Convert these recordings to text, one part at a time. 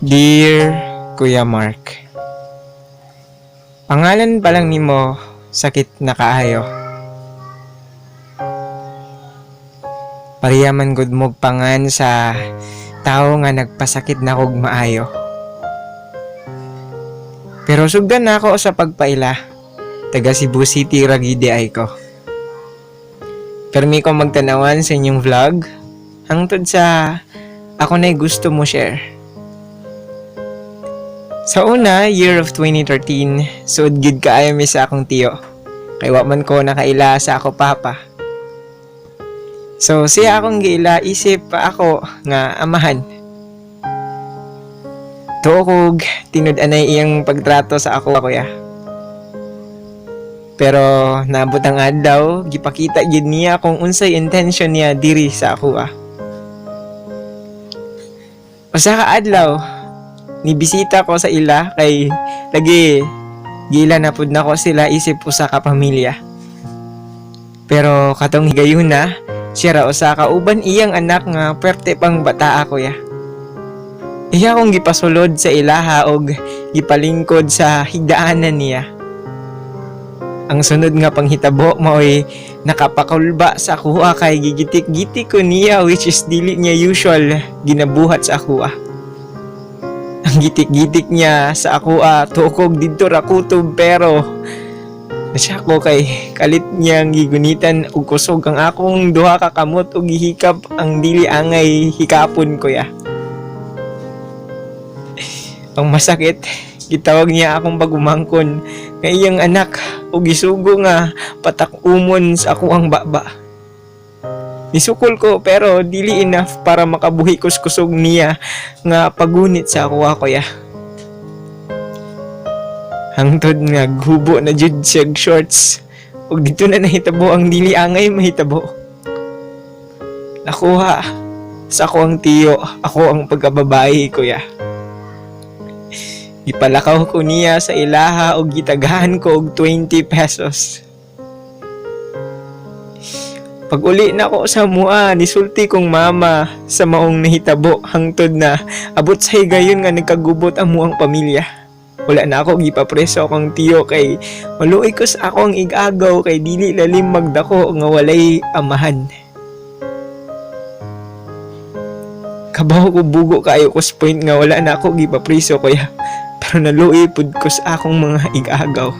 Dear Kuya Mark, pangalan pa lang nimo, sakit na kaayo. Pareha man gud mog pangan sa tawo nga nagpasakit na kog maayo. Pero sugdan na ako sa pagpaila. Taga Cebu City ra gyud ay ko. Permi ko magtanawan sa inyong vlog hangtod sa ako na'y gusto mo share. Sa una, year of 2013, suod gid kaayo mi sa akong tiyo. Kay wa man ko nakaila sa ako papa. So siya akong giila isip pa ako nga amahan. Tuo kog tinud-anay iyang pagtrato sa ako, kuya. Pero naabot ang adlaw, gipakita gid niya kung unsay intention niya diri sa ako ah. Usa ka adlaw, nibisita ko sa ila kay lagi gila na pud nako sila isip usa ka pamilya. Pero katong higayuna, siya ra usa ka uban iyang anak nga pwerte pang bata, kuya. Iya akong gipasulod sa ilaha og gipalingkod sa higdaanan niya. Ang sunod nga panghitabo maoy nakapakulba sa akuha kay gigitik-gitik ko niya, which is dili niya usual ginabuhat sa akuha. Ang gitik-gitik niya sa akuha, tukog didto ra kutob, pero nasya ko kay kalit niyang gigunitan og kusog ang akong duha ka kamot ug gihikap ang dili angay hikapon, kuya. Ang masakit, gitawag niya akong pagumangkon nga iyang anak ug gisugo nga patak-umon sa akuang baba. Nisukol ko pero dili enough para makabuhi kus kusog niya nga pagunit sa akuha, kuya. Hangtod nga gubo na jud siya og shorts ug dito na nahitabo ang dili angay mahitabo. Nakuha sa ako ang tiyo, ako ang pagkababae, kuya. Gipalakaw ko niya sa ilaha ug gitagahan ko og 20 pesos. Pag uli na ko sa mua, nisulti kong mama sa maong nahitabo hangtod na abot sa higayon nga nagkagubot ang muang pamilya. Wala na ako gipapreso akong tiyo kay maluoy ko sa akong igagaw kay dili lalim magdako nga walay amahan. Kabaw ko bugo kaayo ko sa point nga wala na ako gipapreso, kuya. Pero naluoy pud ko sa akong mga igagaw.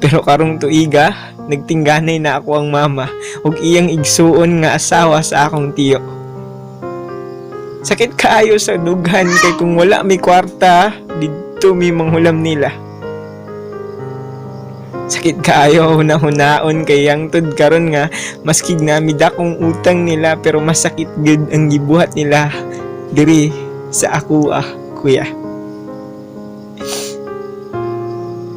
Pero karong tuiga, nagtingganay na ako ang mama ug iyang igsuon nga asawa sa akong tiyo. Sakit kaayo sa dughan kay kung wala may kwarta, didto mi manghulam nila. Sakit kaayo hunahunahon kay hangtod karon nga maski nami dakong utang nila, pero masakit gud ang gibuhat nila diri sa ako ah, kuya.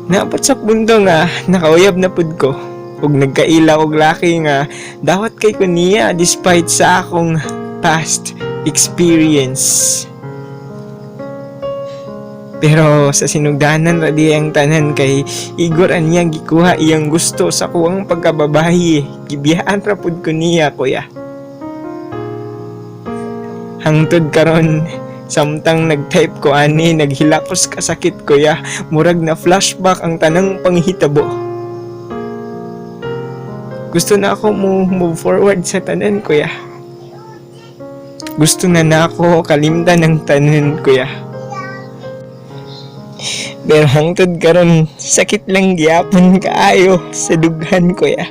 Naabot sa punto nga nakauyab na pud ko ug nagkaila og laki nga dawat kay ko niya despite sa akong past experience. Pero sa sinugdanan ra di ang tanan kay igor an niya gikuha iyang gusto sa kuwang pagkababayi. Gibiyaan ra pud ko niya, kuya. Hangtod karon, samtang nag-type ko ani, naghilakos kasakit, kuya. Murag na flashback ang tanang panghitabo. Gusto na ako mo move forward sa tanan, kuya. Gusto na na ako kalimtan ng tanan, kuya. Pero hangtod karon, sakit lang gyapon kaayo sa dughan, kuya.